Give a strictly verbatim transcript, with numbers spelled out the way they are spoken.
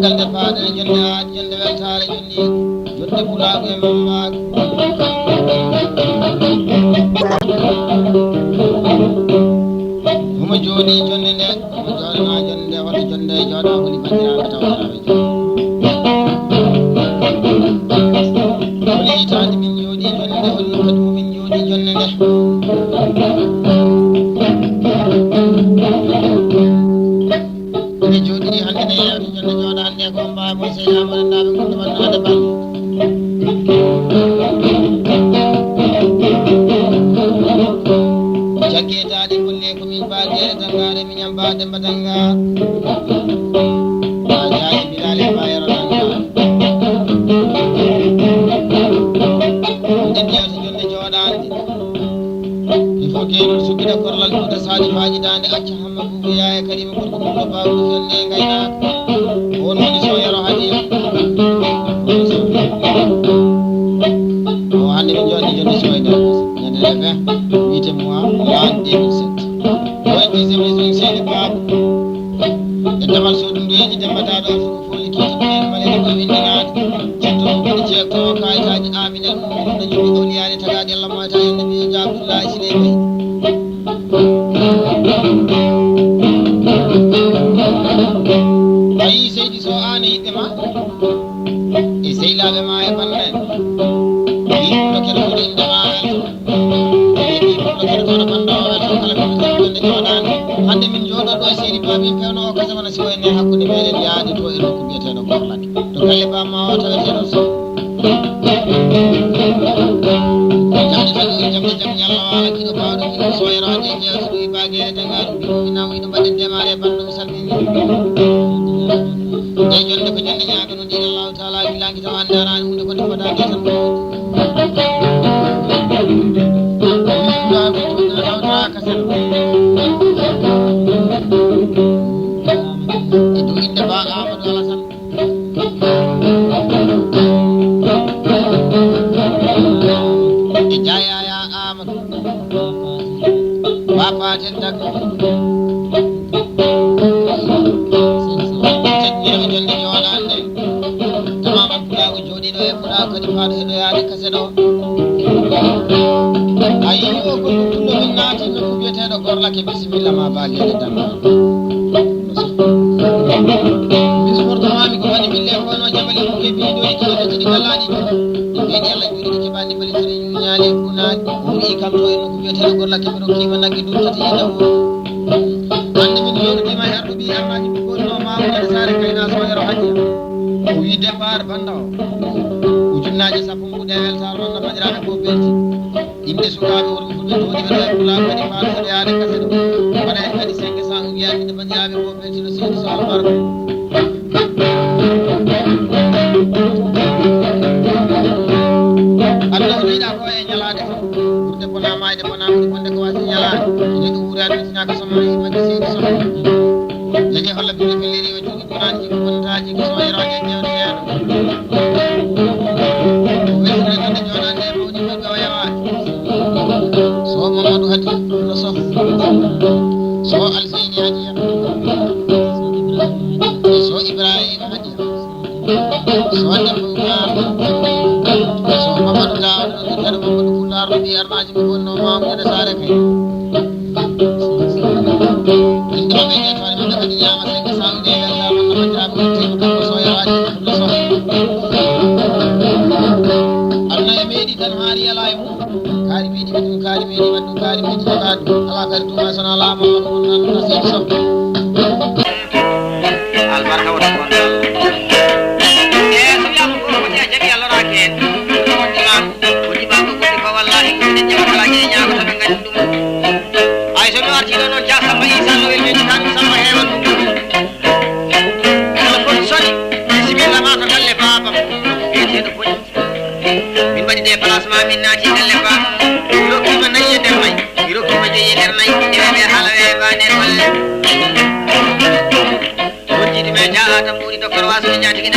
Gal nde faaɗa e jonde aadi, jonde weltaare, jonde, jonde pulaagu e mammagu. Homo jooɗi jonde nde, homo jooɗana jonde nde, hoto jonde e jooɗa, holi banndiraaɓe tawtoraaɓe jonde. Holi hitaande min jooɗi jonde nde, holi wakkati mo min jooɗi jonde nde. Ene jooɗii hannde ne yewte jonde jooɗaande ko mbaago sey Amadou Ndaaɓe gonɗo wonno hade balɗe. Jaggeetaade golle ko min baageere Danngaare, miñam Ba Demmba Dannga. Ba Jaaji Bilaali Ba Yero Dannga. Nden yewte jonde jooɗaande. Il faut que ɗum suɓɓina korlal Fuuta Saali faaji daande acca. Hamma Buubu Yaaya Kalima gorko mum no Baawɗo fenne e ngaynaaka. On woni Soyoro Hadiya. O hannde min jooɗi jonde Soyoro. Ñande le vingt, huitième mois, l'an deux mille sept. Ko e dixième région Seydi Baaba. E damal soodu nduyeeji Demba Daado Afruko Fooli kiiti ɓiyen maleɗe ko winndinaade. Cetto ko kadi ceekto o kayitaaji Aminel mum no jogii awliyaade tagaaɗi Allah mo ayta yonde mbiyo Abdullahi Siley Bay. Ayi seydi so aan e yiɓɓe ma e seylaaɓe ma e banndaaɓe. Ɗi ɗo keɗotoɗo innde ma welto. Ɗi ɗo keɗotoɗo banndaaɓe welto kala ko ɓe keɗotonde jooɗaani. Hannde min jooɗo ɗo e seydi ba min pewno o kasa wona si wayne hakkunde meɗen yaade to e nokku biyeteeɗo Korlak. To galle bamma o taweteeɗo so. Jamde tan o jamde jam ñalla wala kiɗo bawɗo kiɗo soyro hande jeewa so ɗowi bagere dagaɗo ɗo ina wino mbaɗen démarré banɗo mi salmini. Nde jonde ko jonde ñaaga no ɗin Allahu taala gilanki tawa hande arani hunde ko nde fodade tan. E dow inde ba Amadou Alassane. E jayaya Amadou. Papa ten tak. Teddinirɓe jonde jooɗaande. Tamaman pulaagu jooɗiiɗo e pulaagu kadi faaɗo heɗoyaade kase ɗo. A yii o ko ɗum ɗo min naati nokku biyeteeɗo Gorlake, bisimilla ma baageele damma. Misportomaami ko waɗi mille kono jabali ko kebi doy kala kadi ngalaaɗi. Ɓe mbeɗi Allah juuɗe keɓaani bali tiri ñuñaali kunaali. O wi'i kam to e nokku biyeteeɗo Gorlake mi rokkiima nagge duɗi tati e daw. Hannde min yewtiima e arɗo ɓii arnaaji mi gonno maamuyaade saare kayna soyero hajja. O wi'i départ bannda o. Ujunnaaje sappo mbuɗe weltaare wonno banndiraaɓe ko belti. Innde sukaaɓe worɓe fulɓe jooɗi ɓe ɗo e pulaar kadi faaltude yaade kase ɗo. Mbaɗa heen kadi cinq cents ugiyaji ɗe banndiraaɓe ko belti no seydi so albarka. Aduna o jeyɗa ko e ñalaade fof. Ɓurde bona maayde bona ɓuri bonde ko wasi ñalaade. Ene ɗum wuuraade mi tinaka somo e majji seydi somo. Lege holla binde felliri o jooɗi bonani jikko bonata jikko somo e roje jewte yeeɗo. Wesre tande joɗande e mawni mawɓe o yawaade. So Mamadou Hadi no soh. So Alseyni Hadiya. So Ibrahima Hadiya. So Demba Ba, so Mamadou Daouda, ɗo Dutare Mamadou Pullar, ɗo mbiy armaaji mo wonno Mamoudou Sare Kay. Inde maɓɓe e jettore maɓɓe kadi ñaama seke sawde e weltaama no banndiraaɓe woni teewu kanko so yawaani ɗum ɗo so. Aduna e meeɗi tan haari yalaa e mum. Kaari meeɗi ɓe ɗum, kaari meeɗi waɗ ɗum, kaari meeɗi waɗa ɗum. Alaa kadi tuma sona laamu Allah ko ɗum nan ɗum seydi sow. Albarka wota bonde Allah. E so wiyaama ko foti a jaɓi Allah raaki heen. Imaam ko ɗiɓa ko ɓuri ko wallahi ko minen jaɓata laaji e ñaago to ɓe ngandi ɗum. Ay so mi artii ɗo noon Dia Samba Issa no welmini tan Samba heewan ɗum. Kala foti soni bisimilla ma to galle baabam. Biyeteeɗo Boy. Min mbaɗi déplacement, min naati galle ba. Mi rokkiima nayi e nder nayi. Mi rokkiima joyi e nder nayi. Ewe ɓe haala we ba nder golle. Wonjiiɗo men jaa tan ɓuri docteur Waso e jaatigi